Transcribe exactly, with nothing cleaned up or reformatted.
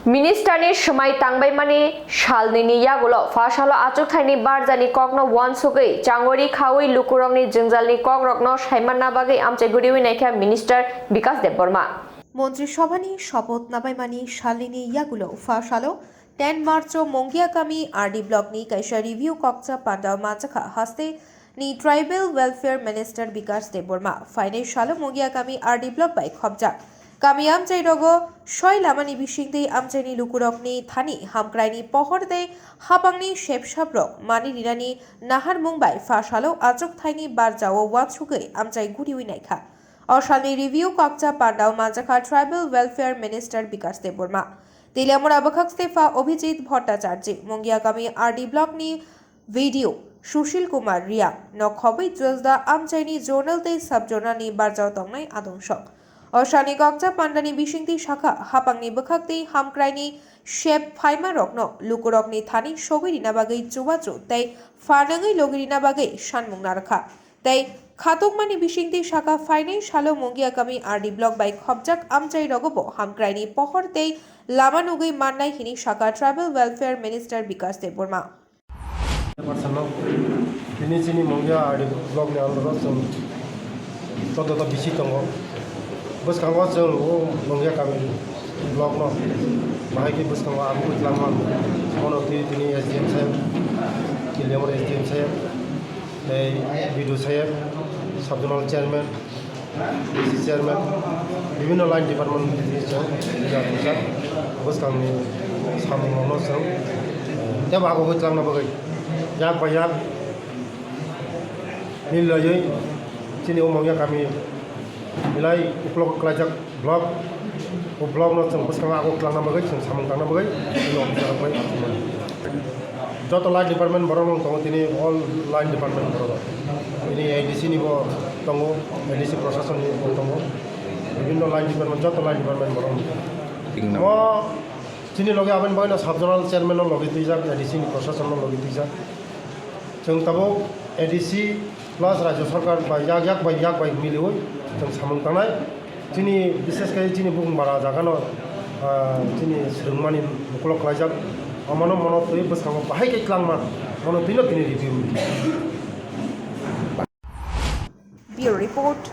Minister ni swmai tangbaimani salnini yagulo pha salo achukthai ni barjani kokno uansugwi changori khawi lukurokni jwngjalni kokrokno saimanna bagwi amchai guriwi naikha Minister Bikash Debbarma. Montri Sabhani sopoth nabaimani salnini yagulo pha salo ten March o Mongia kami R D block ni kaisa review kokcha pandao manjakha haste ni Tribal Welfare Minister Bikash Debbarma. Phainai salo Mongia kami R D block bai khopjak kami amchai rogo soi lamani bisingtwi amchaini lukurokni thani hamkraini pohor tei hapangni sepsaprok mani rinani naharmung bai pha salo achukthai ni barjao uansugwi amchai guriwi naikha. O salni review kokcha pandao manjakha Tribal Welfare Minister Bikash Debbarma. Teliamura bwkhak stepha Abhijit Bhattacharjee, Mongia kami R D block ni B D O Sushil Kumar Riang no khobwi jwsda amchaini zonal tei sub zonal ni barjao tongnai adong sok. O salni kokcha pandani bisingtwi sakha hapangni bwkhak tei hamkraini sep phaima rokno lukurokni thani sogwi rina bagwi chubachu tei phanangwi logi rina bagwi sanmung narwkha. Tei khatungmani bisingtwi sakha phainai salo Mongia kami R D block bai khopjak amchai rogobo hamkraini pohor tei lama nugwi mannai hini sakha Tribal Welfare Minister Bikash Debbarma. Tini chini Mongia R D block ni under o chwng choddo ta B C tongo. Bwskango chwng o Mongia kami block no bahai khe bwskango ang kwchwlangma bono twi tini S D M saheb, Teliamura S D M saheb, tei B D O saheb, sub zonal chairman, D C chairman, bibhinno line department ni chwng rijak rijak bwskangni samung rokno chwng tei bo abo kwchwlangna bagwi yak bai yak mil rwui chini o Mongia kami belai uklok klaijak block, o block no chwng bwskango abo kwlangna bagwi chwng samung tangna bagwi chini officer rok bai joto line department borok rok tongo tini all line department borok rok tini A D C ni bo tongo, A D C proshasoni bo tongo, bibhinno line department joto line department borok rok. Thik na. Mo chini loge aboni bagwi no sub zonal chairman no logi twijak, A D C ni proshashan no logi twijak. Chwng tabuk A D C plus Rajya Sarkar bai yak yak bai yak bai miliwi chwng samung tangnai. Chini bishesh khe chini Bukumbara jaga no, ah, chini swrwngmani uklok khlaijak. Omono mono twi bwskango bahai khe kwlangma mono twino tini review. Bureau Report,